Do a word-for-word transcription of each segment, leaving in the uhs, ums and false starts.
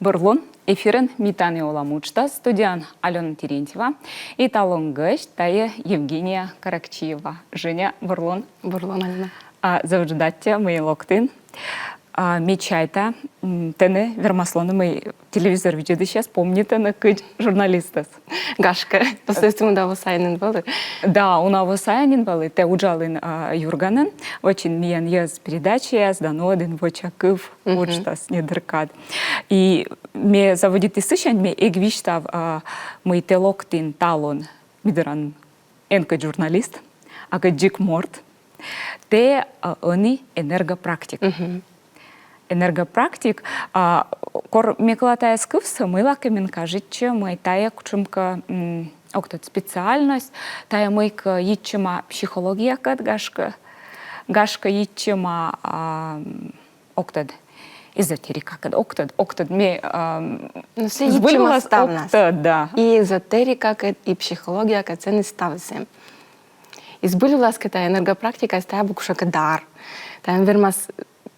Бур лун, эфирын «Ми тані олам» уджтас, студияын Алёна Терентьева, и талун гӧсьт тайӧ Евгения Каракчиева. Женя, бур лун. Бур лун, Алёна. А, зэв ыджыд аттьӧ, мый локтін. А, ме чайта, м, тэні вермас лоны, мый телевизор видзӧдысьяс помнитӧны кыдз журналистӧс. Гашкӧ. Просто сэтшӧм уна во сайын нин вӧлі. Да, уна во сайын нин вӧлі. Тэ уджалін, а, «Юрганын», вӧчин миян йӧз передачаяс да нуӧдін «Вочакыв» уджтас недыр кад. И ме заводиті сысянь, ме эг висьтав, а, мый тэ локтін талун, ми дорын, эн кыдз журналист, а кыдз дзик морт. Тэ, а, ӧні энергопрактик. Энергопрактик, а, кор ме кыла тайӧс кывсӧ, мыйлакӧ мен кажитчӧ, мый тайӧ кутшӧмкӧ, м, ог тӧд, специальность, тайӧ мыйкӧ йитчӧма психологиякӧд, гашкӧ, гашкӧ йитчӧма, а, м, ог тӧд, эзотерикакӧд, ог тӧд, ог тӧд, ме, а, м, ну, сійӧ збыль йитчӧма вылас ставнас. Ог тӧд, да. И эзотерикакӧд, и психологиякӧд, сэні ставыс эм. И збыль вылас кӧ, тайӧ энергопрактика, тайӧ абу кутшӧмкӧ дар. Тайӧн вермас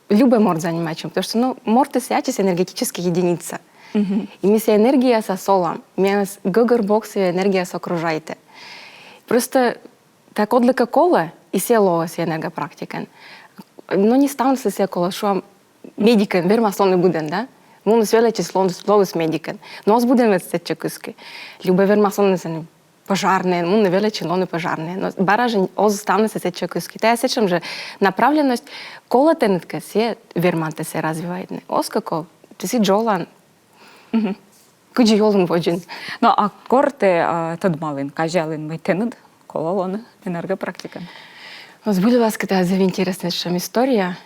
любӧй морт занимайтчыны, потому что, ну, морт — сійӧ ачыс энергетическая единица. И ми сійӧ энергиясас олам, миянӧс гӧгӧрбок сійӧ энергияс окружайтӧ. Просто тайӧ кодлыкӧ колӧ, и сійӧ лоӧ сійӧ энергопрактикаӧн. Но не ставныслы сійӧ колӧ, шуам, медикӧн вермас лоны быдӧн, да? Муніс велӧдчис, лоис, лоис медикӧн. Но оз быдӧн вед сэтчӧ кыскы. Либӧ вермас лоны сэні пожарнӧйӧн, муні велӧдчыны, лоны пожарнӧйӧн. Но бара жӧ оз ставнысӧ сэтчӧ кыскы. Тайӧ сэтшӧм жӧ направленность. Колӧ тэныд кӧ, сійӧ верман тэ сійӧс развивайтны. Оз кӧ ков, тэ сідз жӧ олан. Кыдзи олан водзын. Но а кор тэ, а, тӧдмалін, казялін, мый тэныд колӧ лоны энергопрактикаӧн? Но збыль вылас кӧ, тайӧ зэв интереснӧй сэтшӧм история.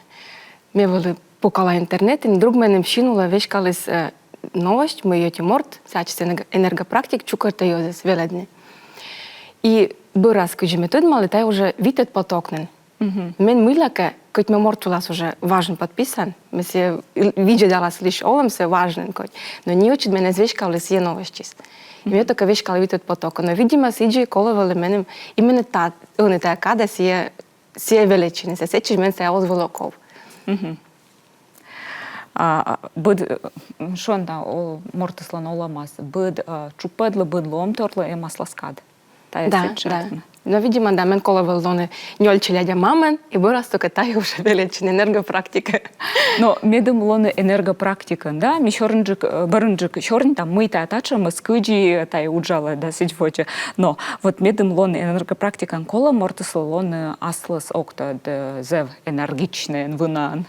Ме вӧлі пукала интернетын, друг меным син улӧ веськаліс, э, новость, мый ӧти морт, сійӧ ачыс энерго-, энергопрактик, чукӧртӧ йӧзӧс велӧдны. И бӧрас, кыдзи ме тӧдмалі, тайӧ уже витӧд поток нин. Мен мыйлакӧ, кӧть ме морт вылас уже важӧн подписан, ме сійӧ видзӧдала, сылысь олӧмсӧ важӧн кӧть, но ни ӧтчыд менӧ эз веськавлы сійӧ новостьыс. И ме только веськала витӧд потокӧ. Но, видимо, сідзи колӧ вӧлі меным именно та, ӧні тайӧ кадӧ сійӧ, сійӧ велӧдчыны, сійӧ сэтчӧ мен сійӧ оз вӧлӧ ков. А, а, быд, м, шуам да, о, мортыслӧн олӧмас быд, а, тшупӧдлы, быд лоӧмторлы эм аслас кад. Тайӧ. Да, сэтшӧм да. Но, видимо, да, мен колӧ вӧлі лоны нёль челядя мамӧн, и бӧрас только тайӧ уже велӧдчыны энергопрактика. Но медым лоны энергопрактикаӧн, да, ми сёрниджык, э, бӧрынджык сёрнитам, мый тайӧ татшӧмыс, кыдзи тайӧ уджалӧ да сідз водзӧ. Но вот медым лоны энергопрактикаӧн, колӧ мортыслы лоны аслыс, ог тӧд, э, зэв энергичнӧйӧн, вынаӧн?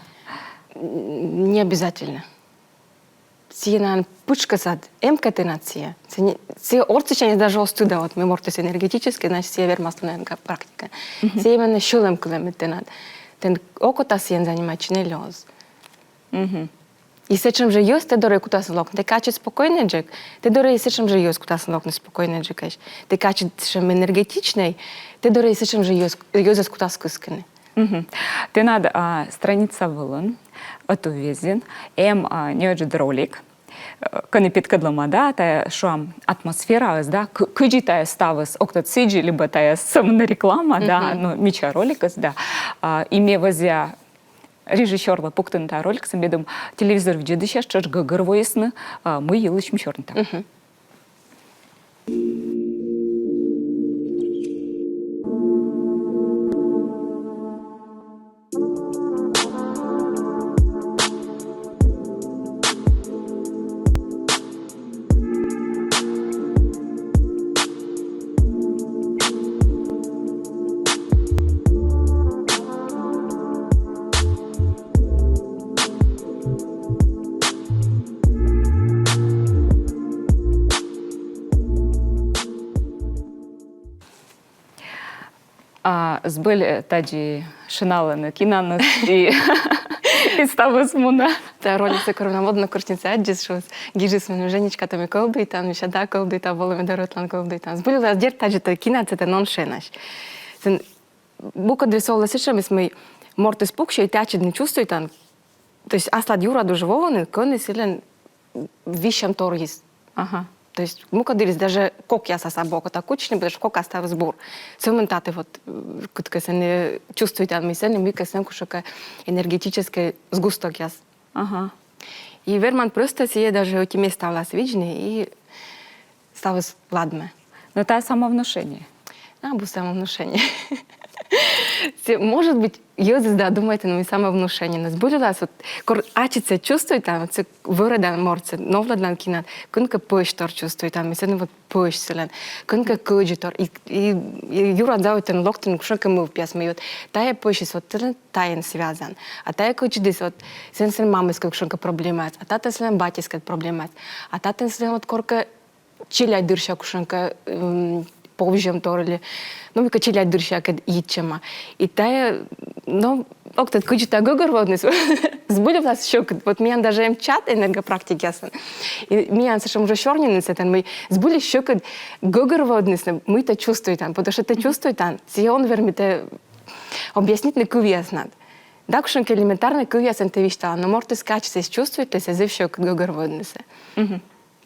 Н-, не обязательно. Сійӧ, наверно, пытшкӧсад эм кӧ тэнад сійӧ. Сійӧ не, сійӧ ортсысянь даже оз тӧда, вот мый мортыс энергетическӧй, значит, сійӧ вермас лоны энергопрактикаӧн. Сійӧ именно сьӧлӧм кылӧ, мый тэнад. Тэн окота сійӧн занимайтчыны или оз. И сэтшӧм жӧ йӧз тэ дорӧ кутасны локны, тэ кӧ ачыд спокойнӧйджык, тэ дорӧ и сэтшӧм жӧ йӧз кутасны локны спокойнӧйджыкӧсь. Тэ кӧ ачыд сэтшӧм энергетичнӧй, тэ дорӧ и сэтшӧм жӧ йӧз, йӧзӧс кутас кыскыны. Тэнад, а, страница вылын, ӧтуввезйын, эм, а, неыджыд ролик, э, кӧні петкӧдлӧма, да, тайӧ, шуам, атмосфераыс, да, кы-, кыдзи тайӧ ставыс, ог тӧд, сідзи, либӧ тайӧ сӧмын реклама, да, но мича роликыс, да. А, и ме вӧзъя режиссёрлы пуктыны тайӧ роликсӧ, медым телевизор видзӧдысьяс тшӧтш гӧгӧрвоисны, а, мый йылысь ми сёрнитам. А, збыль, э, тадзи шыналӧны кинаныс и, и ставыс мунӧ. Тайӧ роликсӧ кор менам однокурсница аддзис, шуис, гижис меным: «Женечка, тэ ме кӧвдуйтан?» Мися, да, кӧвдуйта, волӧ ме дорӧ, ӧтлаын кӧвдуйтан. Збыль вылас, дерт, тадзи тайӧ кинад сэтӧн он шенась. Сэн букӧддырйи со вӧлі сэтшӧмыс, мый мортыс пуксьӧ, и тэ ачыд нин чувствуйтан, то есть аслад юрад уже воӧны, кӧні сылӧн висьӧмторйыс. Ага. То есть мукӧддырйиыс даже кокъясас абу окота кутчыны, потому что кокас ставыс бур. Сӧмын таті вот, э, кыткӧ сэні чувствуйтан, мый сэні мыйкӧ сэн кутшӧмкӧ энергетическӧй сгустокъяс. Ага. И верман просто сие даже эти места вылас видзны, и ставыс ладмӧ. Но тайӧ самовнушение. Абу самовнушение. Сійӧ, может быть, йӧзыс да думайтӧны, мый самовнушение. Но збыль вылас, вот, кор ачыд сійӧ чувствуйтан, вот сійӧ вӧрӧдан мортсӧ, новлӧдлан кинад, кӧнкӧ пӧсь тор чувствуйтан, мый сійӧ, ну, вот пӧсь сылӧн, кӧнкӧ кӧдзыд тор, и, и, и юрад заводитан локтан кутшӧмкӧ мӧвпъяс, мый вот тайӧ пӧсьыс вот тайӧн, тайӧн связан. А тайӧ кӧдзыдыс вот, сійӧн, сійӧн мамыскӧд кутшӧмкӧ проблемаыс, а татӧн сійӧн батьыскӧд проблемаыс, а татӧн сійӧн вот коркӧ челядьдырся кутшӧмкӧ, м, повзьӧм тор ли, ну, мыйкӧ челядьдырсякӧд йитчӧма. И тайӧ, ну, ог тӧд, кыдзи тайӧ гӧгӧрвоӧдныс. Збыль вылас сьӧкыд. Вот миян даже эм чат энергопрактикъяслӧн. И миян сэтшӧм уже сёрниыс сэтӧн, мый збыльысь сьӧкыд гӧгӧрвоӧднысны, мый тэ чувствуйтан. Потому что тэ чувствуйтан, сійӧ он вермы тэ объяснитны кывъяснад. Да, кутшӧмкӧ элементарнӧй кывъясӧн тэ висьталан, но мортыс кӧ ачыс эз чувствуйтлы, сійӧ зэв сьӧкыд гӧгӧрвоӧднысӧ.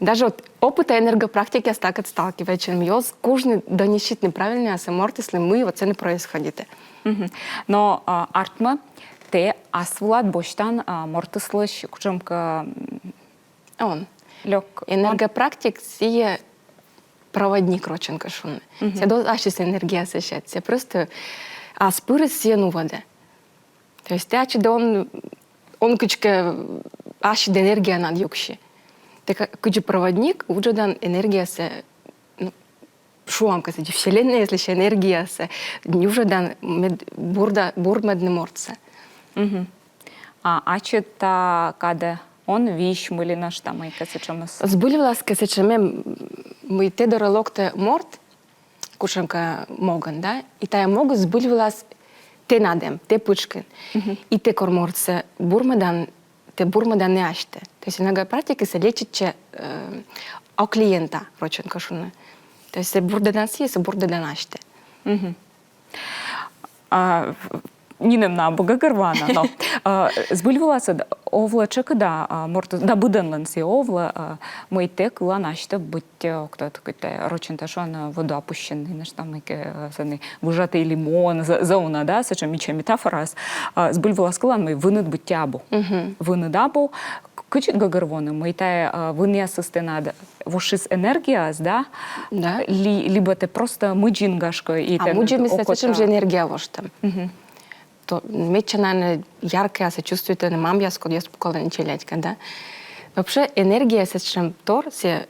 Даже вот опыта энергопрактикъяс такӧд сталкивайтчӧны, мый оз кужны донеситны правильнӧясӧ мортыслы, мый вот сэні происходитӧ. Но, а, артмӧ, тэ ас вылад босьтан, а, мортыслысь кутшӧмкӧ, м, Он. Лёк. Энергопрактик сійӧ проводник, рочӧн кӧ шуны. Сійӧ оз ассьыс энергиясӧ сет, сійӧ просто ас пырыс сійӧ нуӧдӧ. То есть тэ ачыд он, он кыдзкӧ ассьыд энергиянад юксьы. Тэ ка-, кыдзи проводник, уджӧдан энергиясӧ, ну, шуам кӧ сідзи, вселеннӧйяслысь энергиясӧ, нюжӧдан мед-, бурда-, бурмӧдны мортсӧ. А ачыд та кадӧ он висьмы ли нӧшта мыйкӧ сэтшӧмыс? Збыль вылас кӧ сэтшӧм эм, мый тэ дорӧ локтӧ морт, кутшӧмкӧ могӧн, да? И тайӧ могыс збыль вылас тэнад эм, тэ пытшкын. И тэ кор мортсӧ бурмӧдан, тэ бурмӧдан не асьтӧ. То есть энергопрактикыс лечитчӧ, э, а клиента, рочӧн кӧ шуны. То есть сійӧ бурдӧдан сійӧс, сійӧс бурдӧдан асьтӧ. А, нинӧм на абу гӧгӧрвоана, но, а, збыль вылас ӧд овлӧ тшӧкыда, а, морт, да быдӧнлӧн сійӧ овлӧ, а, мый тэ кылан асьтӧ быттьӧ, ог тӧд, кыдз тайӧ рочӧн тӧ шуан, водоопущенный, нӧшта мыйкӧ, а, сэні выжатый лимон, зэ-, зэв уна, да, сэтшӧм мича метафораыс, а, збыль вылас кылан, мый выныд быттьӧ абу. Выныд абу, к-, кыдз гӧгӧрвоны, мый тайӧ, а, вынъясыс тэнад вошис энергияас, да? Да. Ли-, либӧ тэ просто мудзин, гашкӧ, и... А тэнад мудзӧмыс окота. Сэтшӧм жӧ энергия воштӧм. То медся, наверно, яркӧясӧ чувствуйтӧны мамъяс, кодъяс пукалӧны челядькӧд, да? Вообще энергия сэтшӧм тор, сійӧ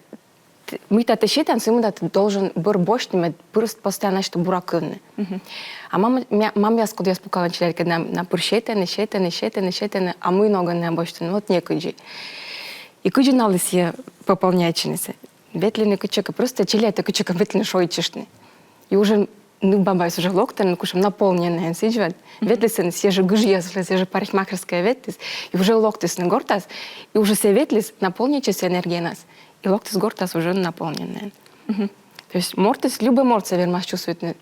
т-, мыйта тэ сетан, сымда тэ должен бӧр босьтны, мед пыр-, постоянно, чтоб бура кывны. А мам-, мя-, мамъяс, кодъяс пукалӧны челядькӧд, на, на пыр сетӧны, сетӧны, сетӧны, сетӧны, а мый ногӧн найӧ босьтӧны, вот некыдзи. И кыдзи налы сійӧ пополняйтчыны сійӧ? Ветлыны кытчӧкӧ, просто челядьтӧ кытчӧкӧ ветлыны шойччыштны. И уже нывбабаяс уже локтӧны, ну, кутшӧм наполненнӧйӧн, сідз вед. Ветлісны сійӧ жӧ гыжъяс вылӧ, сійӧ жӧ парикмахерскӧйӧ ветліс, и уже локтісны гортас, и уже сійӧ ветліс, наполнитчис энергиянас, и локтіс гортас уже наполненнӧйӧн. То есть мортыс, любӧй мортсӧ вермас чувствуйтны,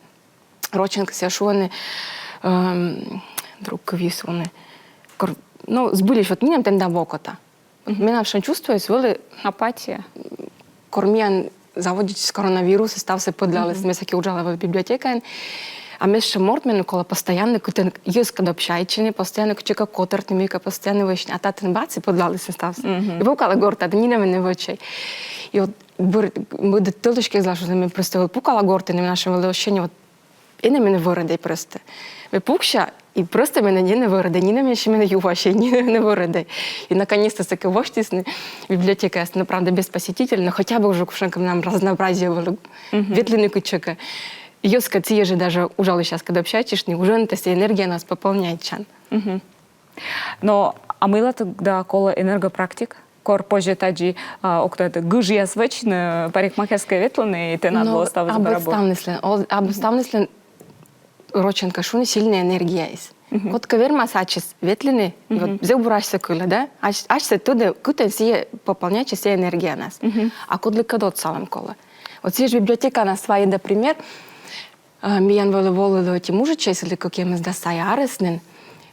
рочӧн кӧ сійӧ шуӧны, эм, друг кывйыс уна. Кор-, ну, збыльысь, вот нинӧм тэнад абу окота. Вот менам сэтшӧм чувствоыс вӧлі... Апатия. Кор миян заводитчис коронавирус, и ставсӧ пӧдлалісны, ме сэки уджала вӧлі библиотекаын. А ме сэтшӧм морт, меным колӧ постоянно кытӧн, йӧзкӧд общайтчыны, постоянно кытчӧкӧ котӧртны, мыйкӧ постоянно вӧчны. А татӧн бац, и пӧдлалісны ставсӧ. И пукала гортад, нинӧм менӧ вӧчӧй. И вот бӧр-, мӧдӧд тӧлысь кӧ эз ла, что ме просто вот пукала гортад, и менам сэтшӧм вӧлі ощущение, вот энӧ менӧ вӧрӧдӧй просто. Ме пукся, и просто менӧ энӧ вӧрӧдӧй, нинӧм менӧ юасьӧй, нинӧм менӧ вӧрӧдӧй. И наконец-то сэки восьтісны библиотекаяс, но, правда, без посетителей, но хотя бы уже кутшӧмкӧ менам разнообразие вӧлі. Ветлыны кытчӧкӧ. Йӧзкӧд, сійӧ жӧ даже уджалысьяскӧд общайтчыштны, уже нӧ тэ сійӧ энергиянас пополняйтчан. Но а мыйла тогда колӧ энергопрактик? Кор позьӧ тадзи, а, ог тӧд, гыжъяс вӧчны, парикмахерскӧйӧ ветлыны, и тэнад лоӧ ставыс бара бур. Абу ставныслӧн, о, абу ставныслӧн, рочӧн кӧ шуны, сильнӧй энергияыс. Кодкӧ вермас ачыс ветлыны, и вот зэв бура асьсӧ кылӧ, да? Ась-, асьсӧ тӧдӧ, кытӧн сійӧ пополняйтчӧ сійӧ энергиянас. А кодлыкӧд отсалӧм колӧ. Вот сійӧ жӧ библиотеканас вайӧда пример. А, миян вӧлі волывлӧ ӧти мужичӧй, сылы кӧкъямысдас сайӧ арӧс нин.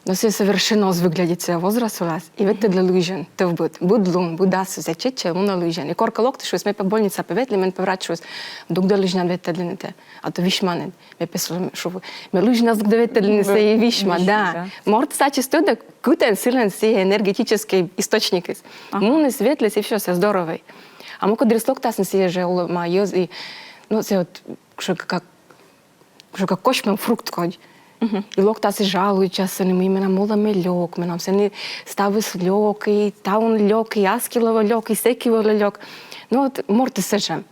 Но сійӧ совершенно оз выглядит сійӧ возраст вылас. И ветлӧдлӧ лызьӧн тӧвбыд. Быд лун, быд асыс, сійӧ чеччӧ, мунӧ лыжиӧн. И коркӧ локтіс, шуис, ме пӧ больницаӧ пӧ ветлі, мен пӧ врач шуис: дугдӧ лыжиӧн ветлӧдлыны тэ, а то висьманныд. Ме пӧ сылы шуа: ме лыжиӧн ас дугдӧ ветлӧдлыны, сійӧ висьма, да. Мортыс ачыс тӧдӧ, кытӧн сылӧн сійӧ энергетическӧй источникыс. Муніс, ветліс, и всё, сійӧ здоровӧй. А мукӧддырйиыс локтасны, сійӧ жӧ олӧма йӧз, и, ну, сійӧ вот, кутшӧмкӧ как, кутшӧмкӧ косьмӧм фрукт кодь. И локтасны, жалуйтчасны, мый менам олӧмӧ лёк, менам сэні ставыс лёк, и таун лёк, и аски вылӧ лёк, и сэки вылӧ лёк. Ну вот мортыс сэтшӧм.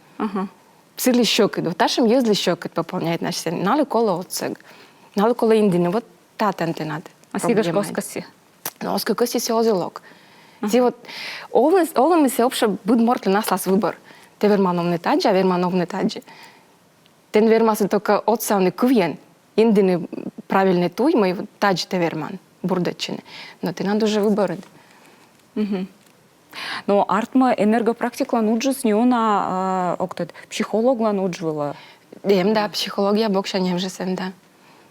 Сылысь сьӧкыд, вот татшӧм йӧзлысь сьӧкыд пополняет, значит, налы колӧ отсӧг. Налы колӧ индыны, вот татӧн тэнад. А сійӧ гашкӧ оз кӧсйы? Но оз кӧ кӧсйы, сійӧ оз и лок. Сійӧ вот олӧмыс, олӧмыс сійӧ вообще быд мортлӧн аслас выбор. Тэ верман овны тадзи, а верман овны тадзи. Тэн вермасны только отсавны кывйӧн, индыны правильнӧй туй, мый вот тадзи тэ верман бурдӧдчыны. Но тэнад уже выборыд. Но артмӧ, энергопрактиклӧн уджыс неуна, а, ог тӧд, психологлӧн удж вылӧ. Эм да, психология боксянь эм жӧ сэн да.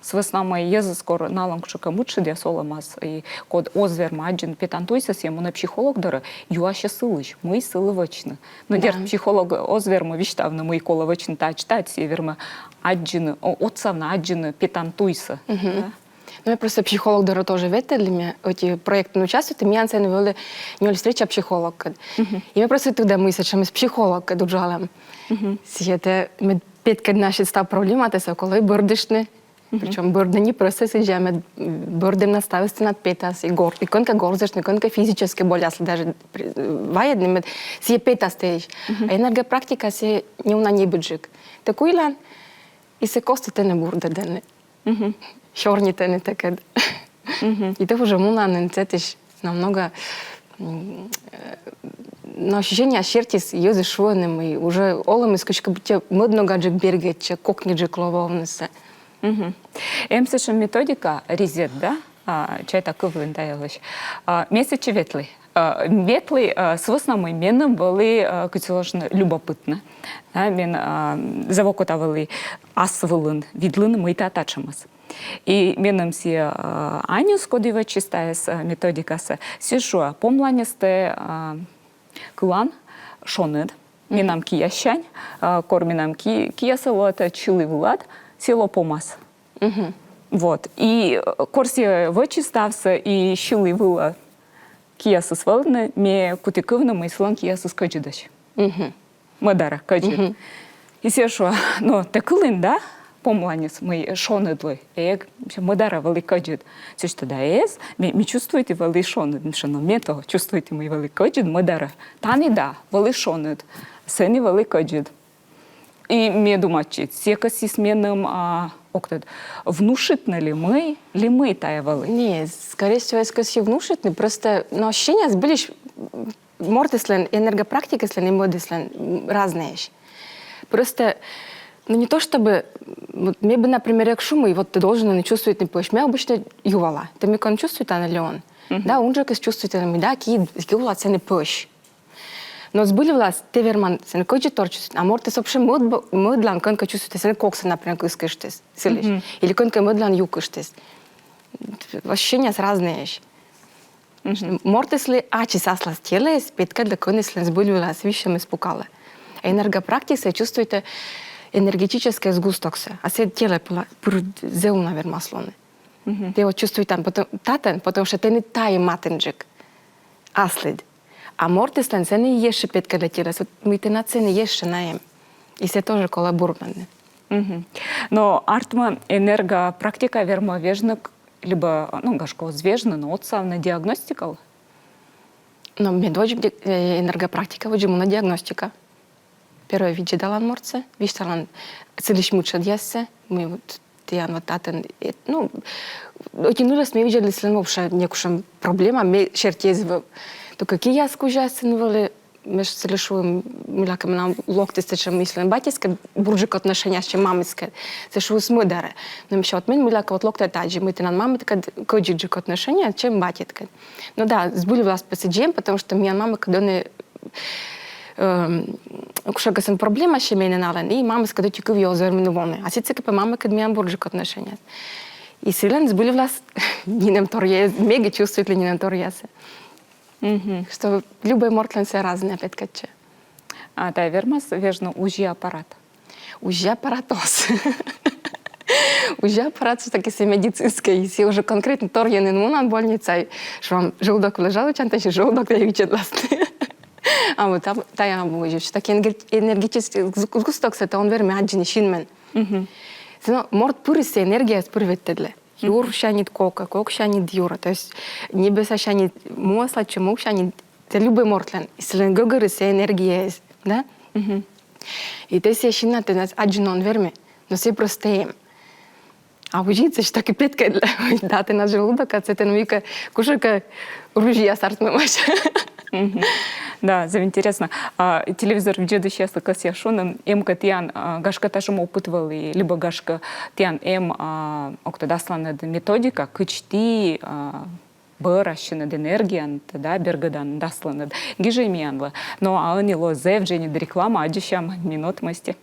Сы вӧсна мый йӧзыс, кор налӧн кутшӧмкӧ мытшӧдъяс олӧмас, и код оз вермы аддзыны петан туйсӧ, сійӧ мунӧ психолог дорӧ, юасьӧ сылысь, мый сылы вӧчны. Но дерт, психолог оз вермы висьтавны, мый колӧ вӧчны тадз-тадз, сійӧ вермӧ аддзыны, о, отсавны аддзыны петан туйсӧ. Да? Ну, ме просто психолог дорӧ тоже ветлі, ме ӧти проектын участвуйті, миян сэн вӧлі нёль встреча психологкӧд. И ме просто тӧда, мый сэтшӧмыс психологкӧд уджалӧм. Сійӧ тэ, мед петкӧдны ассьыд став проблематӧс, колӧ бӧрдыштны. Причём бӧрдны не просто сідзи, а мед бӧрдӧмнад ставыс тэнад петас, и гор-, и кӧнкӧ горзыштны, кӧнкӧ физическӧй боль аслыд даже при-, вайӧдны, мед сійӧ петас тэысь. А энергопрактика сійӧ неуна небыджык. Тэ куйлан, и сійӧ кості тэнӧ бурдӧдӧны. Сёрнитӧны тэкӧд. И тэ уже мунан нин сэтысь намного, м, э, но ощущение серти йӧзыс шуӧны, мый уже олӧмыс кыдзкӧ быттьӧ мӧд ногаджык бергӧдчӧ, кокниджык лоӧ овнысӧ. Эм сэтшӧм методика, резет, да? А, чайта, кывлін тайӧ йылысь. А, ме сэтчӧ ветлі. А, ветлі, а, сы вӧсна мый меным вӧлі, а, кыдз шуны, любопытнӧ. Да, мен, а, зэв окота вӧлі ас вылын видлыны, мыйта татшӧмыс. И меным сійӧ, а, Анюс, коді вӧчис тайӧс, а, методикасӧ, сійӧ шуӧ: помланьыс тэ, а, кылан, шоныд менам кияссянь, а, кор менам ки-, киясӧ лоӧ тэ сьылі вылад, сійӧ лоӧ помас. Вот. И, э, кор сійӧ вӧчис ставсӧ, и сьылі вылӧ киясыс вӧліны, ме куті кывны, мый сылӧн киясыс кӧдзыдӧсь. Мӧдарӧ кӧдзыд. И сійӧ шуӧ: но тэ кылін да помланьыс, мый шоныд лои? Эг, мӧдарӧ вӧлі кӧдзыд. Сійӧ шуӧ: да эз, ме, ме чувствуйті, вӧлі шоныд. Ме шуа: но ме-то чувствуйті, мый вӧлі кӧдзыд мӧдарӧ. Тані да вӧлі шоныд, сэні вӧлі кӧдзыд. И ме думайтчи, сійӧ кӧсйис меным, а, ог тӧд, внушитны ли мый, ли мый тайӧ вӧлі. Не, скорее всего, эз кӧсйы внушитны, просто, но ощущениеяс збыльысь, м, мортыслӧн, энергопрактикаыслӧн и мӧдыслӧн, м, разнӧйӧсь. Просто, ну, не то чтобы, м, вот ме бы, например, эг шу, мый вот тэ должен ӧні чувствуйтны пӧсь. Ме обычно ювала. Тэ мыйкӧ он чувствуйтан али он? Да, унджыкыс чувствуйтан, мый да, ки, ки улад сэні пӧсь. Но збыль вылас тэ верман сэні кӧдзыдтор чувствуйтны, а мортыс вообще мӧд-, мӧдлан кӧнкӧ чувствуйтӧ, сэні коксӧ, например, кыскыштіс сылысь. Или кӧнкӧ мӧдлан юкыштіс. Ощущениеяс разнӧйӧсь. Мортыслы ачыс аслас телӧыс петкӧдлӧ, кӧні сылӧн збыль вылас висьӧмыс пукалӧ. А энергопрактиксӧ чувствуйтӧ энергетическӧй сгустоксӧ. А сійӧ телӧ пыр, пыр зэв уна вермас лоны. Тэ вот чувствуйтан, потом, татӧн, потому что тэныд тайӧ матынджык аслыд. А мортыслӧн сэні ещӧ петкӧдлӧ телӧс, вот мый тэнад сэні ещӧ на эм. И сійӧ тоже колӧ бурмӧдны. Но артмӧ, энергопрактика вермӧ вежны к-, либӧ, ну, гашкӧ, оз вежны, но отсавны диагностикалы. Но медводз ди-, э, энергопрактика водзӧ мунӧ диагностика. Первой видзӧдалан мортсӧ, висьталан сылысь мытшӧдъяссӧ, мый вот тіян вот татӧн, э, ну, ӧти нылӧс ме видзӧдлі, сылӧн вообще некутшӧм проблема ме серти эз вӧв. Только кияс кузяс сэн вӧлі, ме сылы шуи, мыйлакӧ менам локтіс сэтшӧм, мый сылӧн батьыскӧд бурджык отношениеяс, чем мамыскӧд. Сійӧ шуис: мӧдарӧ. Но ме шуа: вот мен мыйлакӧ вот локтӧ тадзи, мый тэнад мамыдкӧд кӧдзыдджык отношение, чем батьыдкӧд. Ну да, збыль вылас пӧ сідзи эм, потому что миян мамыкӧд ӧні эм, кутшӧмкӧ сэн проблема семейнӧй налӧн, и мамыскӧд ӧти кывйӧ оз вермыны воны. А сідзкӧ пӧ мамыкӧд миян бурджык отношениеяс. И сылӧн збыль вылас нинӧм торъя, ме эг чувствуйтлы нинӧм торъясӧ. Что любой мортлӧн сійӧ разнӧя петкӧдчӧ. А тайӧ вермас вежны УЗИ аппарат? УЗИ аппарат оз. УЗИ аппарат всё-таки сійӧ медицинскӧй, сійӧ уже конкретно торйӧн нин мунан больницаӧ, шуам, желудок вылӧ жалуйтчан, тайӧ желудок да видзӧдласны. А вот тайӧ абу уже, всё-таки энергетическӧй сгустоксӧ тэ он вермы аддзыны синмӧн. Всё равно морт пырыс сійӧ энергиясӧ пыр ветлӧдлӧ. Юрсяньыд кокӧ, коксяньыд юрӧ. То есть небӧсасяньыд муӧслаччӧ, муксяньыд, тэ любой мортлӧн. И сылӧн гӧгӧрыс сійӧ энергияыс, да? И тэ сійӧ синнад тэнад аддзыны он вермы, но сійӧ просто эм. А УЗИ-ыс всё-таки петкӧдлӧ. Да, тэнад желудокад, сэтӧн мыйкӧ кутшӧмкӧ ружьеяс артмӧмаӧсь. Да, зэв интереснӧ. А, телевизор видзӧдысьяслы кӧсъя шуны, эм кӧ тіян, а, гашкӧ, татшӧм опыт вӧлі, либӧ гашкӧ тіян эм, а, ог тӧд, асланыд методика, кыдз ті, а, бӧрасьныд энергияныд, да, бергӧданныд асланыд. Гижӧй миянлы. Но а ӧні лоӧ зэв дженьыд реклама, аддзысям минут мысти.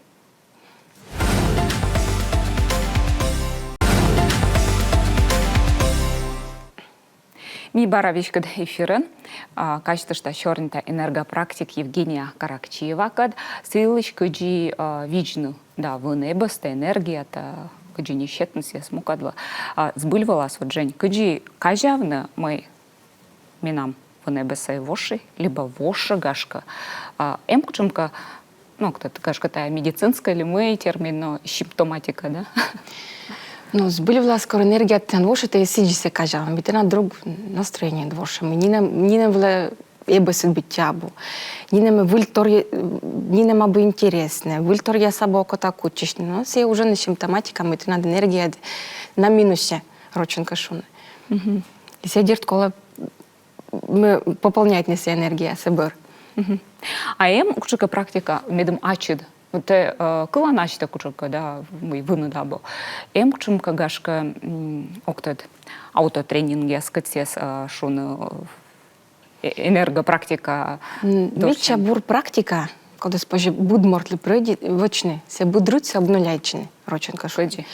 Ми бара веськыд эфирын, а, казьтышта, сёрнита энергопрактик Евгения Каракчиевакӧд сы йылысь, кыдзи, а, видзны да вын эбӧстӧ, энергиятӧ, кыдзи нин сетны сійӧс мукӧдлы. А збыль вылас вот, Жень, кыдзи казявны, мый менам вын эбӧсӧй воши, либӧ воши, гашкӧ. А эм кутшӧмкӧ, ну, ог тӧд, гашкӧ, тайӧ медицинскӧй ли мый термин, но симптоматика, да? Ну, збыль вылас, кор энергиятӧ тэнад воши, тэ сідзсӧ казявны, мый тэнад друг настроениеыд воши, мый нинӧм, нинӧм вылӧ эбӧсыд быттьӧ абу. Нинӧм выльторъя-, нинӧм абу интереснӧ, выльторъяс абу окота кутчысьны. Но сійӧ уже нин симптоматика, мый тэнад энергияыд на минусӧ, рочӧн кӧ шуны. И сійӧ, дерт, колӧ м, пополняйтны сійӧ энергиясӧ бӧр. А эм кутшӧмкӧ практика, медым ачыд? Вот тэ, э, кылан асьтӧ кутшӧмкӧ, да, мый выныд абу. Эм кутшӧмкӧ, гашкӧ, м, ог тӧд, аутотренингъяс, кыдз сійӧс, э, шуны, э, энергопрактика. М, дорсянь. Медся бур практика, кодӧс позьӧ быд мортлы прӧйди-, вӧчны, сійӧ быд рытсӧ обнуляйтчыны, рочӧн кӧ шуны. Кыдзи?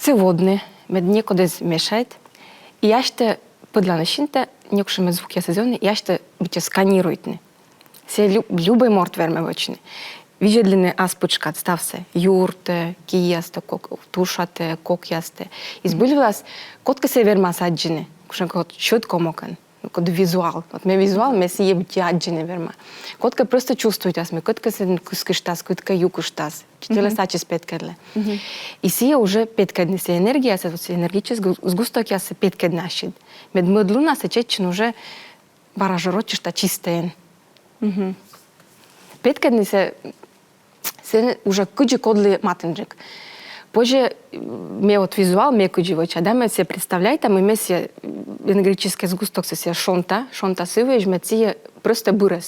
Сійӧ водны, мед некод эз мешайт, и асьтӧ пӧдлан синтӧ, некутшӧм звукъяс эз вӧвны, и асьтӧ быттьӧ сканируйтны. Сійӧ лю-, любой морт вермӧ вӧчны. Видзӧдлыны ас пытшкад ставсӧ: юртӧ, киястӧ, кок-, тушатӧ, кокъястӧ. И збыль вылас кодкӧ сійӧ вермас аддзыны кутшӧмкӧ вот сьӧд комокӧн. Ну, коді визуал. Вот ме визуал, ме сійӧ быттьӧ аддзыны верма. Кодкӧ просто чувствуйтас, мый кодкӧ сэн кыскыштас, кодкӧ юкыштас. Телӧс ачыс петкӧдлӧ. И сійӧ уже петкӧдны, сійӧ энергиясӧ, вот сійӧ энергетическӧй сгу-, сгустокъяссӧ петкӧдны ассьыд. Мед мӧд луннас сійӧ чеччыны уже бара жӧ рочышта чистӧйӧн. Петкӧдны сійӧ Сэн уже кыдзи кодлы матынджык. Позьӧ, м, ме вот визуал, ме кыдзи вӧча, да, ме сійӧ представляйта, мый ме сійӧ, м, энергетическӧй сгустоксӧ сійӧ шонта, шонта сы вывсьӧ, мед сійӧ просто бырӧ.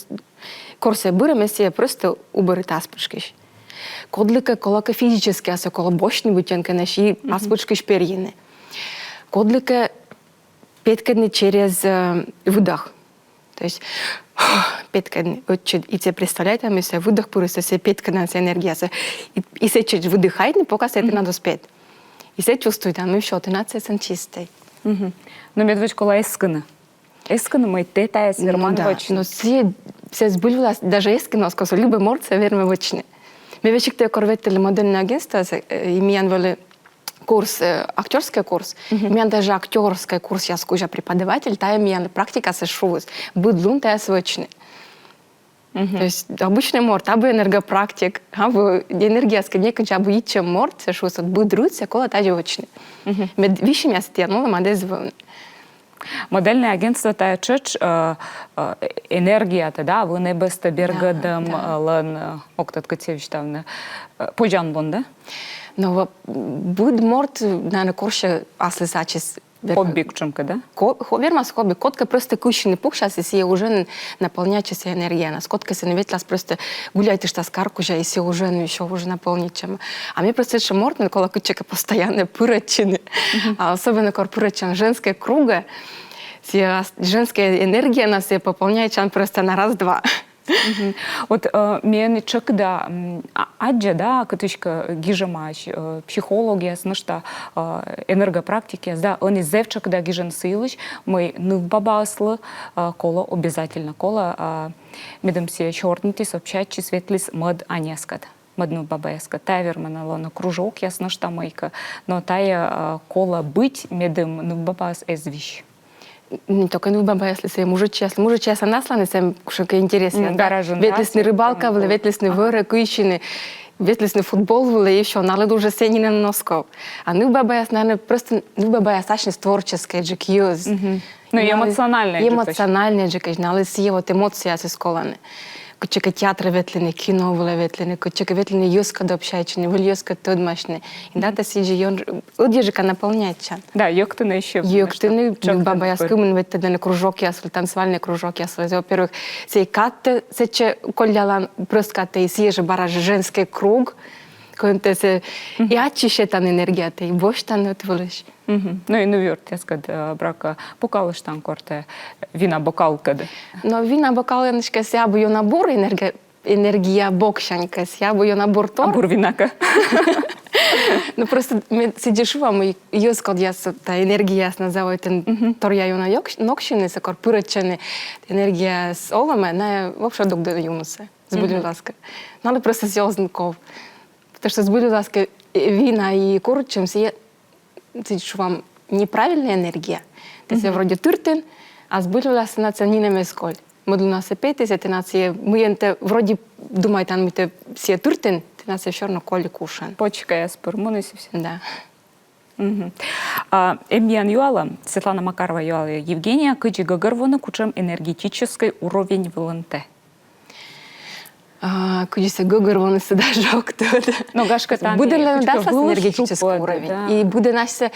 Кор сійӧ бырӧ, ме сійӧ просто убӧрыта ас пытшкысь. Кодлыкӧ колӧкӧ физически асьсӧ колӧ босьтны быттьӧкӧ, и ас пытшкысь перйыны. Кодлыкӧ петкӧдны через, э, выдох. То есть петкӧдны, ӧтчыд, и сійӧ представляйтан, мый сійӧ выдох пырыс сійӧ петкӧдан сійӧ энергиясӧ. И, и сэтчӧдз выдыхайтны, пока сійӧ тэнад оз пет. И сійӧ чувствуйтан, мый всё, тэнад сійӧ сэн чистӧй. Но медводз колӧ эскыны. Эскыны, мый тэ тайӧс верман вӧчны. Но сійӧ, сійӧ збыль вылас даже эскыны оз косо, любой морт сійӧ вермӧ вӧчны. Ме весиг тайӧ кор ветлі модельнӧй агентствоас, э, и миян вӧлі курс, э, актёрскӧй курс. Миян даже актёрскӧй курсъяс кузя преподаватель тайӧ миянлы практикасӧ шуис: быд лун тайӧс вӧчны. То есть обычнӧй морт, абу энергопрактик, абу энергияскӧд некыдз абу йитчӧм морт, сійӧ шуис, вот быд рытсӧ колӧ тадзи вӧчны. Мед висьӧмъяс тіян олӧмад эз вӧвны. Модельнӧй агентство — тайӧ тшӧтш, э, э, энергиятӧ, да, вын эбӧстӧ бергӧдӧмлӧн, э, ог тӧд, кыдз сійӧс висьтавны, э, позянлун, да? Но быд морт, наверно, корсьӧ аслыс ачыс. Хобби кутшӧмкӧ, да? Ко-, хо-, вермас хобби. Кодкӧ просто кыссьыны пуксяс, и сійӧ уже наполняйтчӧ сійӧ энергиянас. Кодкӧ сэн ветлас просто гуляйтыштас кар кузя, и сійӧ уже, ну, ещё уже наполнитчӧма. А ме просто сэтшӧм морт, мед колӧ кытчӧкӧ постоянно пырӧдчыны. А особенно кор пырӧдчан женскӧй кругӧ, сійӧ ас-, женскӧй энергиянас сійӧ пополняйтчан просто на раз-два. Вот э, ме ӧні тшӧкыда м, а- аддза да, кытыськӧ гижӧмаӧсь э, психологъяс, нӧшта э, энергопрактикъяс да, ӧні зэв тшӧкыда гижӧны сы йылысь, мый нывбабаыслы э, колӧ обязательно, колӧ э, медым сійӧ сёрнитіс, общайтчис, ветліс мӧд аньяскӧд, мӧд нывбабаяскӧд. Тайӧ вермӧны лоны кружокъяс, нӧшта мыйкӧ, но тайӧ э, колӧ быть, медым нывбабаыс эз вись. Не только нывбабаяслы, сійӧ мужичӧйяслы. Мужичӧйяслӧн асланыс эм кутшӧмкӧ интересъяс. М, да? Гаражын, да, ветлісны сійӧ рыбалка вылӧ, ветлісны вӧрӧ кыйсьыны, ветлісны футбол вылӧ, и всё, налы уже сійӧ нинӧм носков. А нывбабаяс, наверно, просто нывбабаяс асьныс творческӧйджык йӧз. Ну, и эмоциональнӧйджык. Эмоциональнӧйджык, налы сійӧ вот эмоцияясыс колӧны. Кытчӧкӧ театрӧ ветлыны, кино вылӧ ветлыны, кытчӧкӧ ветлыны йӧзкӧд общайтчыны, выль йӧзкӧд тӧдмасьны. И да, тэ сідзи ён ӧдйӧджыка наполняйтчан. Да, йӧктыны ещё. Йӧктыны, нывбабаяс кымын ветлӧдлӧны кружокъяс вылӧ, танцевальнӧй кружокъяс вылӧ. Во-первых, сійӧ кадтӧ сэтчӧ коллялан, прӧст кадтӧ, и сійӧ жӧ бара жӧ женскӧй круг, кӧні тэ сійӧ и ачыс сетан энергиятӧ, и босьтан ӧтвылысь. Ну и нывъюртъяскӧд э, бара кӧ пукалыштан, кор тэ вина бокалкӧд. Но вина бокалын эськӧ сійӧ абу ёна бур энергия, энергия боксянь кӧ, сійӧ абу ёна бур тор. А бур вина кӧ. Ну просто ме сідзи шуа, мый йӧзкодъяс да энергияяс на заводитӧны торъя ёна ёк- ноксьыны, сэк кор пырӧдчӧны энергияяс олӧмӧ, найӧ вообще дугдӧны юнысӧ. Збыль вылас кӧ. Налы просто сійӧ оз нин ков. Потому что збыль вылас кӧ э, вина и куритчӧм сійӧ сідз шуам, неправильная энергия. Тэ сійӧ вроде тыртін, а збыль вылас тэнад сійӧ нинӧм эз коль. Мӧд лунасӧ петіс, а тэнад сійӧ, мыйӧн тэ вроде думайтан, мый тэ сійӧ тыртін, тэнад сійӧ всё равно колі кушӧн. Почкаяс пыр муніс и всё. Да. А, эм миян юалӧм, Светлана Макарова юалӧ: Евгения, кыдзи гӧгӧрвоны, кутшӧм энергетическӧй уровень вылын тэ? А, кыдзи сійӧ гӧгӧрвоны, сійӧ даже ог тӧд. Но гашкӧ, тані быдӧнлӧн да аслас энергетическӧй уровень. И быдӧн асьсӧ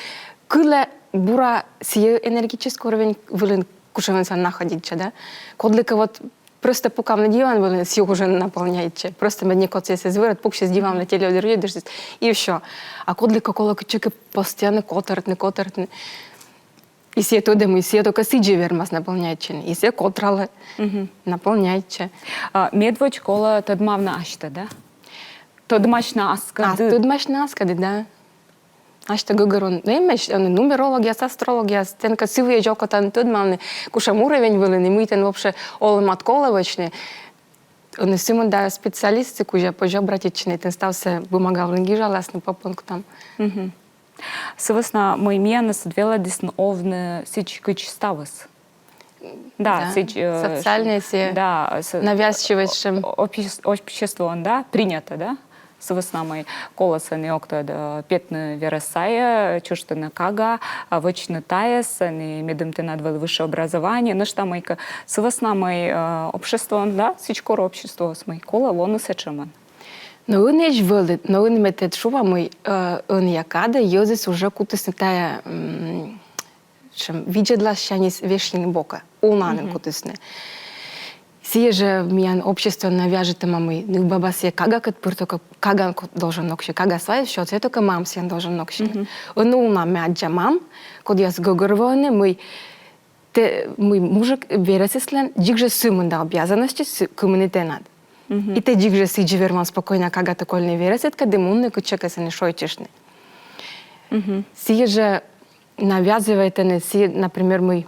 кылӧ бура сійӧ энергетическӧй уровень вылын, кутшӧмӧн сійӧ находитчӧ, да. Кодлыкӧ вот просто пукавны диван вылын, сійӧ уже наполняйтчӧ. Просто мед некод сійӧс эз вӧрӧд, пуксис диван вылӧ, телевизор видзӧдіс, и всё. А кодлыкӧ колӧ кытчӧкӧ постоянно котӧртны, котӧртны. И сійӧ тӧдӧ, мый сійӧ только сідзи вермас наполняйтчыны. И сійӧ котралӧ, наполняйтчӧ. А, медводз колӧ тӧдмавны асьтӧ, да? Тӧдмасьны аскӧдыд. А, тӧдмасьны аскӧдыд, да. Асьтӧ гӧгӧрвоны. Но эмӧсь нумерологъяс, астрологъяс, тэн кӧ сы выйӧ дзик окота тӧдмавны, кутшӧм уровень вылын, и мый тэн вообще олӧмад колӧ вӧчны. Ӧні сымында специалистъяс кузя позьӧ обратитчыны, тэн ставсӧ бумага вылын гижаласны по пунктам. Сы вӧсна мый миянӧс велӧдісны овны сідз, кыдз ставыс. Да, да, сідз, э, социальнӧй сійӧ, да, навязчивӧй сэтшӧм. Обществоын, да, принято, да? Сы вӧсна мый колӧ сэні ог тӧд, э, петны верӧс сайӧ, чужтыны кага, а вӧчны тайӧс, сэні медым тэнад вӧлі высшее образование, нӧшта мыйкӧ. Сы вӧсна мый, э, обществоын, да, сідз корӧ обществоыс, мый колӧ лоны сэтшӧмӧн. Но ӧні эз вӧлі, но ӧні ме тэд шуа, мый, э, ӧнія кадӧ йӧзыс уже кутісны тайӧ, м, сэтшӧм видзӧдлассяньыс вешйыны бокӧ, уна нин кутісны. Сійӧ жӧ миян обществоын навяжитӧма, мый нывбаба сійӧ кагакӧд пыр только кагаӧн должен ноксьыны, кага свайӧ, всё, сійӧ только мам сійӧн должен ноксьыны. Ӧні уна ме аддза мам, кодъяс гӧгӧрвоӧны, мый тэ, мый мужик, верӧсыслӧн дзик жӧ сымында обязанностьыс, кымын и тэнад. И тэ дзик жӧ сідзи верман спокойнӧя кагатӧ кольны верӧсыдкӧд, мунны кытчӧкӧ сэні шойччыны. Сійӧ жӧ навязывайтӧны сійӧ, например, мый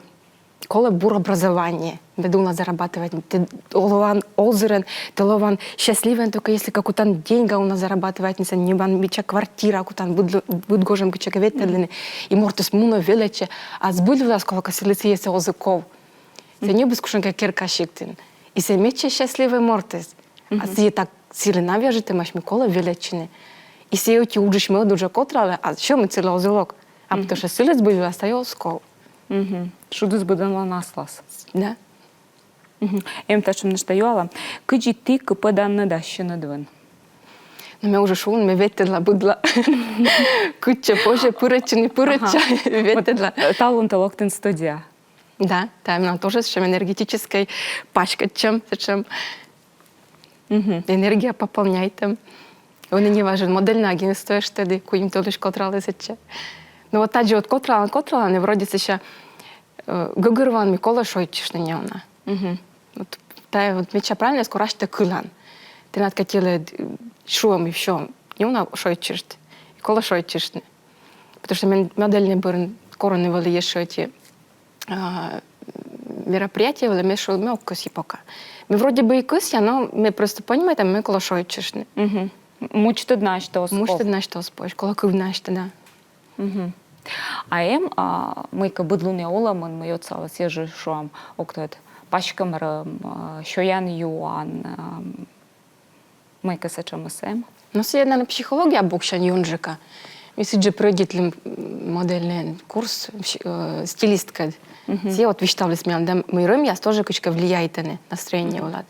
колӧ бур образование, мед уна зарабатывайтны. Тэ лоан озырӧн, тэ лоан счастливӧйӧн, только если кӧ кутан деньга уна зарабатывайтны, сэн ньӧбан мича квартира, кутан быд, быд гожӧм кытчӧкӧ ветлӧдлыны. И мортыс мунӧ, велӧдчӧ. А збыль вылас колӧ кӧ, сылы сійӧ оз и ков. Сійӧ ньӧбис кутшӧмкӧ керка сиктын. И сійӧ медся счастливӧй мортыс. А сійӧ так, сылы навяжитӧмаӧсь, мый колӧ велӧдчыны. И сійӧ ӧти уджысь мӧд уджӧ котралӧ, а сьӧмыд сылы оз и лок. А потому что сылы збыль вылас тайӧ оз ков. Шудыс быдӧнлӧн аслас. Да. Эм татшӧм нӧшта юалӧм. Кыдзи ті кыпӧданныд ассьыныд вын? Но ме уже шуа, ме ветлӧдла быдла. Кытчӧ позьӧ пырӧдчыны, пырӧдча, ветлӧдла. Талун тэ локтін студияӧ. Да, тайӧ менам тоже сэтшӧм энергетическӧй паськӧдчӧм, сэтшӧм энергия пополняйтӧм. Ӧні неважӧн модельнӧй агентствоысь тӧді, куим тӧлысь котралі сэтчӧ. Но вот тадзи вот котралан, котралан, и вроде сэсся э, гӧгӧрвоан, мый колӧ шойччыны неуна. Вот тайӧ вот медся правильнӧ, скоро асьтӧ кылан. Тэнад кӧть и лоӧ, э, шуӧм и всё, не уна шойччышт. И колӧ шойччыштны. Потому что мен модельнӧй бӧрын корӧны вӧлі ещӧ эти, а, мероприятие вӧлі, ме шуи, ме ог кӧсйы пока. Ме вроде бы и кӧсъя, но ме просто понимайта, мен колӧ шойччыштны. Мучитӧдны асьтӧ оз ков. Мучитӧдны асьтӧ оз позь, колӧ кывны асьтӧ, да. А эм, а, мыйкӧ быдлунъя олӧмын, мый отсаліс, ещӧ, шуам, ог тӧд, паськӧм рӧм, а, сёян-юан, ам, мыйкӧ сэтшӧмыс эм? Но сійӧ, наверно, психология боксянь ёнджыка. Ми сідзи прӧйдитлім, м, модельнӧй курс, м, с-, э, стилисткаыд. Сійӧ вот висьталіс миянлы, да, мый рӧмъяс тоже кыдзкӧ влияйтӧны настроение вылад.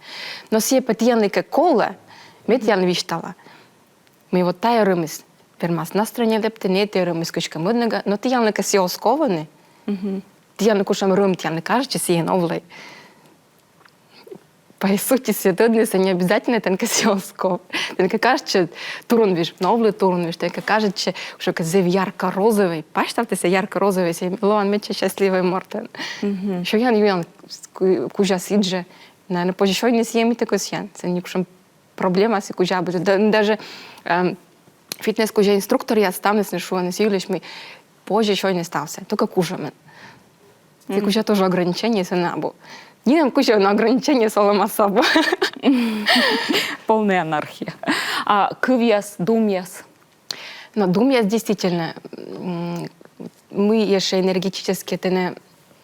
Но сійӧ пӧ тіянлы кӧ колӧ, ме тіянлы висьтала. Мый вот тайӧ рӧмыс вермас настроение лэптыны, тайӧ рӧмыс кыдзкӧ мӧд ногӧн, но тіянлы кӧ сійӧ оз ков ӧні, тіянлы кутшӧм рӧм тіянлы кажитчӧ, сійӧ овлӧ. По сути, сійӧ тӧднысӧ не обязательно тэн кӧ сійӧ оз ков. Тэн кӧ кажитчӧ турунвиж, но овлӧ турунвиж, тэн кӧ кажитчӧ кутшӧмкӧ зэв ярко-розовӧй, пасьтавтӧ сійӧ ярко-розовӧй, сійӧ лоан медся счастливӧй мортӧн. Сёян-юан ку-, кузя сідзи. Наверно, позьӧ сёйны сійӧ, мый тэ кӧсъян. Сэн некутшӧм проблемаыс и кузя абу. Да, даже, эм, фитнес кузя инструкторъяс ставныс нин шуӧны сы йылысь, мый позьӧ сёйны ставсӧ, только кужӧмӧн. Сы кузя тоже ограничениеыс нин абу. Нинӧм кузя нин ограничениеыс олӧмас абу. Полная анархия. А кывъяс, думъяс? Но думъяс действительно, м, мый ещӧ энергетически тэнӧ,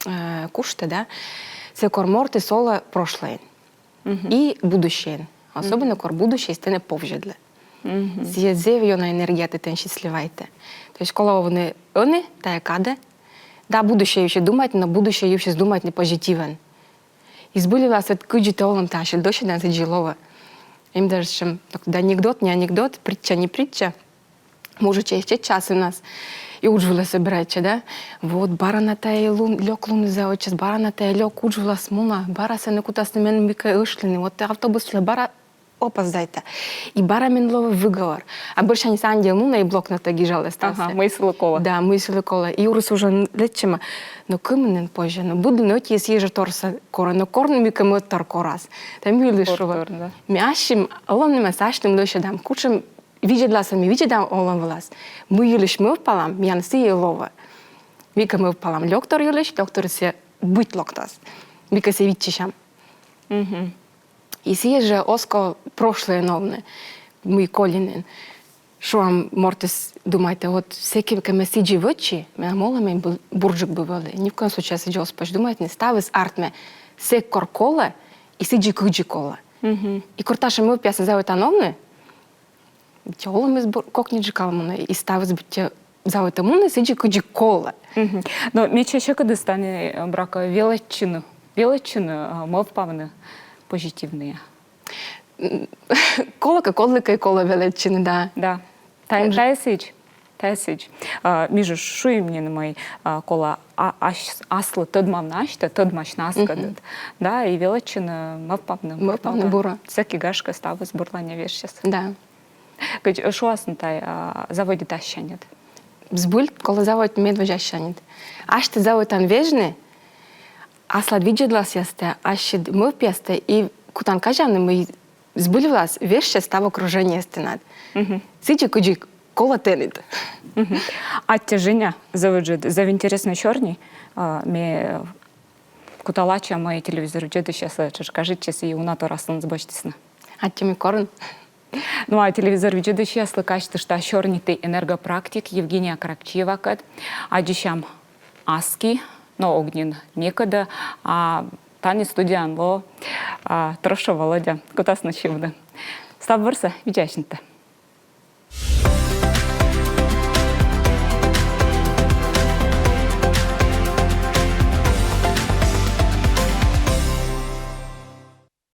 э, куштӧ, да? Сійӧ, кор мортыс олӧ прошлӧйын и будущейын. Особенно кор будущейыс тэнӧ повзьӧдлӧ. Сійӧ зэв ёна энергиятӧ тэн счастливайтӧ. То есть колӧ овны ӧні, тайӧ кадӧ. Да, будущее йывсьыс думайтны, но будущее йывсьыс думайтны позитивӧн. И збыль вылас вот кыдзи тэ олӧмтӧ ассьыд лӧсьӧдан, сідзи лоӧ. Эм даже сэтшӧм, так, да, анекдот, не анекдот, притча, не притча. Мужичӧй сетчӧ асывнас и удж вылӧ собирайтчӧ, да? Вот, бара на тайӧ лун, лёк луныс заводитчас, бара на тайӧ лёк удж вылас муна, бара сэні кутасны мен мыйкӧ ӧшлыны, вот автобус вылӧ бара опоздайта. И бара мен лоӧ выговор. А бӧрсяньыс ӧні нин мунӧ и блокнотӧ гижалӧ ставсӧ. Ага, мый сылы колӧ. Да, мый сылы колӧ. И юрыс уже лэччӧма. Но кымын нин позьӧ, но быд нин ӧти сійӧ жӧ торсӧ корӧ, но кор нин мыйкӧ мӧд тор корас. Да, мый лишылӧ. Ме ассьым, олӧм нимӧс ассьым лӧсьӧдам. Кутшӧм видзӧдласӧн ми видзӧдам олӧм вылас. Мый йылысь мӧвпалам, миян сійӧ лоӧ. Мыйкӧ мӧвпалам лёктор йылысь, лёкторыс сійӧ быть локтас. Мыйкӧ сійӧ виччысям. И сійӧ жӧ оз ков прошлӧйын овны, мый коли нин. Шуам, мортыс думайтӧ, вот сэки кӧ ме сідзи вӧчи, менам олӧмӧй бы бурджык бы вӧлі. Ни в коем случае сідзи оз позь думайтны, ставыс артмӧ сэк, кор колӧ, и сідзи, кыдзи колӧ. И кор татшӧм мӧвпъясӧн заводитан овны, быттьӧ олӧмыс бур-, кокниджык ал мунӧ, и ставыс быттьӧ заводитӧ мунны сідзи, кыдзи колӧ. Но медся сьӧкыдыс тані, э, буракӧ, велӧдчыны, велӧдчыны, э, мӧвпавны позитивнӧя. Колӧкӧ, кодлыкӧ колӧ велӧдчыны, да. Да. Тайӧ сідз. Тайӧ сідз. А, ми жӧ шуим нин, мый, а, колӧ, а, ас-, аслыс тӧдмавны асьтӧ, тӧдмасьны аскӧдыд. Да, и велӧдчыны мӧвпавны. Мӧвпавны бура. Сэки, гашкӧ, ставыс бурлань вежсяс. Да. Кыдз, э, шуасны тай, а, заводитны ассяньыд. Збыль, колӧ заводитны медводз ассяньыд. Асьтӧ заводитан вежны аслад видзӧдласъястӧ, ассьыд мӧвпъястӧ и кутан казявны, мый збыль вылас вежсьӧ став окружениеыс тэнад. Сідзи, кыдзи колӧ тэныд. Аттьӧ, Женя, зэв ыджыд, зэв интереснӧй сёрни, а, ме кута лача, мый телевизор видзӧдысьяслы тшӧтш кажитчис и уна тор аслыныс босьтісны. Аттьӧ, мый корин. Ну а телевизор видзӧдысьяслы казьтышта, сёрниті энергопрактик Евгения Кракчиевакӧд. Аддзысям аски, но ог нин некодӧ, а тані студияын лоӧ, а, Трошев Володя. Кутасны сьывны. Став бурсӧ, видзаасьтӧдз.